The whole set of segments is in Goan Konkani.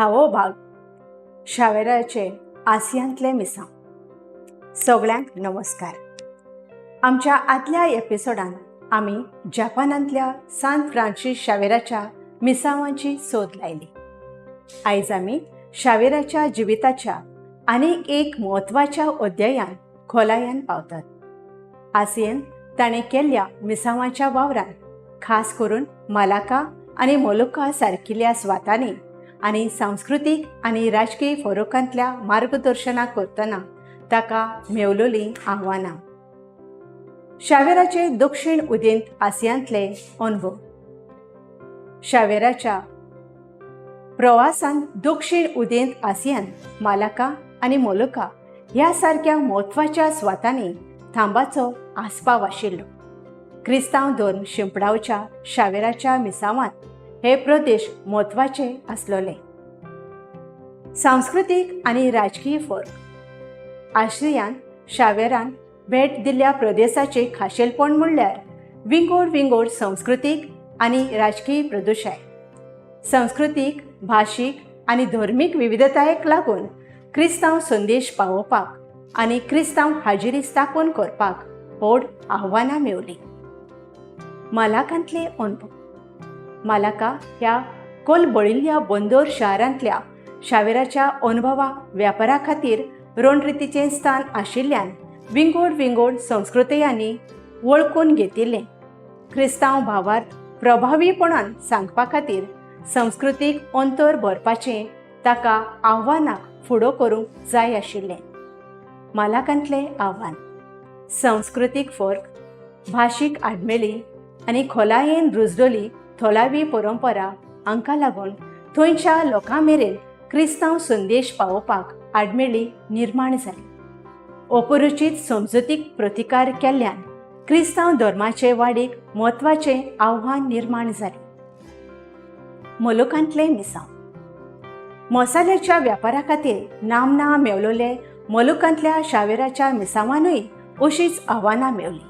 धावो भाग, शावेराचे आसियांतले मिसांव. सगळ्यांक नमस्कार. आमच्या आदल्या एपिसोडान आमी जपानांतल्या सान फ्रांसीस शावेराच्या मिसांवांची सोद लायली. आयज आमी शावेराच्या जिविताच्या आनीक एक म्हत्वाच्या अध्यायान खोलायान पावतात. आसियेन ताणें केल्ल्या मिसांवाच्या वावरान, खास करून मालाका आनी मोलुका सारकिल्ल्या सुवातांनी आनी सांस्कृतीक आनी राजकीय फरकांतल्या मार्गदर्शना करतना ताका मेवलोलीं आव्हानां. शावेराचे दक्षिण उदेंत आसियांतले अनुभव. शावेराच्या प्रवासान दक्षिण उदेंत आसियान मालाका आनी मोलुका ह्या सारक्या म्हत्वाच्या सुवातांनी थांबाचो आस्पाव आशिल्लो. क्रिस्तांव धर्म शिंपडावच्या शावेराच्या मिसांवांत हे प्रदेश म्हत्वाचे आसलोले. सांस्कृतीक आनी राजकीय फरक. आशियान शावेरान भेट दिल्ल्या प्रदेशाचें खाशेलपण म्हणल्यार विंगड विंगड संस्कृतीक आनी राजकीय प्रदुशाय. संस्कृतीक, भाशीक आनी धर्मीक विविधतायेक लागून क्रिस्तांव संदेश पावोवपाक आनी क्रिस्तांव हाजिरी स्थापन करपाक व्हड आव्हानां मेवलीं. मालाकांतले अणभव. मालाका ह्या कोलबळिल्ल्या बंदर शारांतल्या शावेराच्या अणभवा वेपारा खातीर रणरितीचें स्थान आशिल्ल्यान विंगड विंगड संस्कृतयांनी वळखून घेतिल्लें क्रिस्तांव भावार्थ प्रभावीपणान सांगपा खातीर संस्कृतीक अंतर भरपाचें ताका आव्हानाक फुडो करूंक जाय आशिल्लें. मालाकांतलें आव्हान. संस्कृतीक फरक, भाशीक आडमेळी आनी खोलायेन रुजलोली थळावी परंपरा हांकां लागून थंयच्या लोकां मेरेन क्रिस्तांव संदेश पावोवपाक आडमेळी निर्माण जाली. अपरिचीत समजुतीक प्रतिकार केल्ल्यान क्रिस्तांव धर्माचे वाडीक म्हत्वाचें आव्हान निर्माण जालें. मलुकांतलें मिसांव. मसाल्याच्या व्यापारा खातीर नामना मेवलोले मलुकांतल्या शावेराच्या मिसांवानूय अशीच आव्हानां मेवली.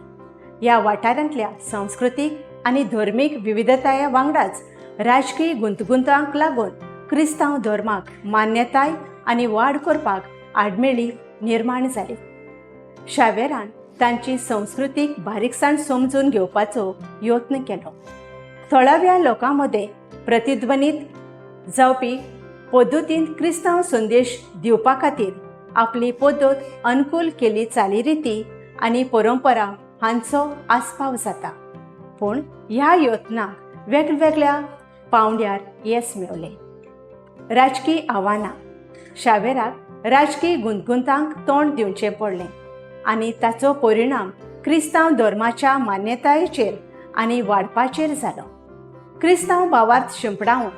ह्या वाठारांतल्या संस्कृतीक आनी धर्मीक विविधताये वांगडाच राजकीय गुंतगुंतांक लागून क्रिस्तांव धर्माक मान्यताय आनी वाड करपाक आडमेळी निर्माण जाली. शावेरान तांची संस्कृतीक बारीकसाण समजून घेवपाचो यत्न केलो. थळाव्या लोकां मदें प्रतिध्वनीत जावपी पद्दतीन क्रिस्तांव संदेश दिवपा खातीर आपली पद्दत अनुकूल केली. चालीरिती आनी परंपरा हांचो आस्पाव जाता, पूण ह्या यत्नाक वेगवेगळ्या पावंड्यार येस मेवलें. राजकीय आव्हानां. शावेराक राजकीय गुंतगुंतांक तोंड दिवचें पडलें आनी ताचो परिणाम क्रिस्तांव धर्माच्या मान्यतायेचेर आनी वाडपाचेर जालो. क्रिस्तांव भावार्थ शिंपडावन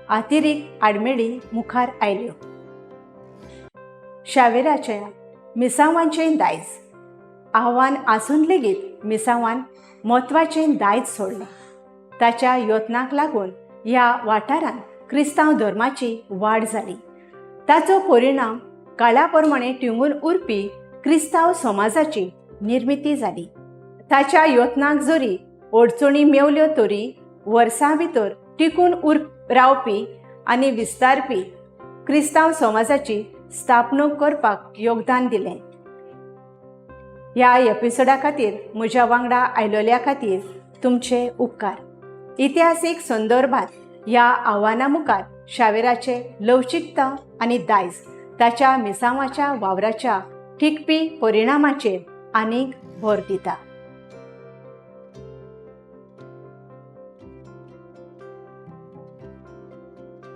अतिरिक्त आडमेळी मुखार आयल्यो. शावेराच्या मिसांवांचें दायज. आव्हान आसून लेगीत मिसांवान म्हत्वाचें दायज सोडलें. ताच्या यत्नाक लागून ह्या वाठारांत क्रिस्तांव धर्माची वाड जाली. ताचो परिणाम काळा प्रमाणे टिंगून उरपी क्रिस्तांव समाजाची निर्मिती जाली. ताच्या यत्नाक जरी अडचणी मेवल्यो तरी वर्सां भितर टिकून उर रावपी आनी विस्तारपी क्रिस्तांव समाजाची स्थापणूक करपाक योगदान दिलें. ह्या एपिसोडा खातीर म्हज्या वांगडा आयलोल्या खातीर तुमचे उपकार. इतिहासीक संदर्भात ह्या आव्हाना मुखार शावेराचे लवचिकता आनी दायज ताच्या मिसांवाच्या वावराच्या टिकपी परिणामाचेर आनीक भर दिता.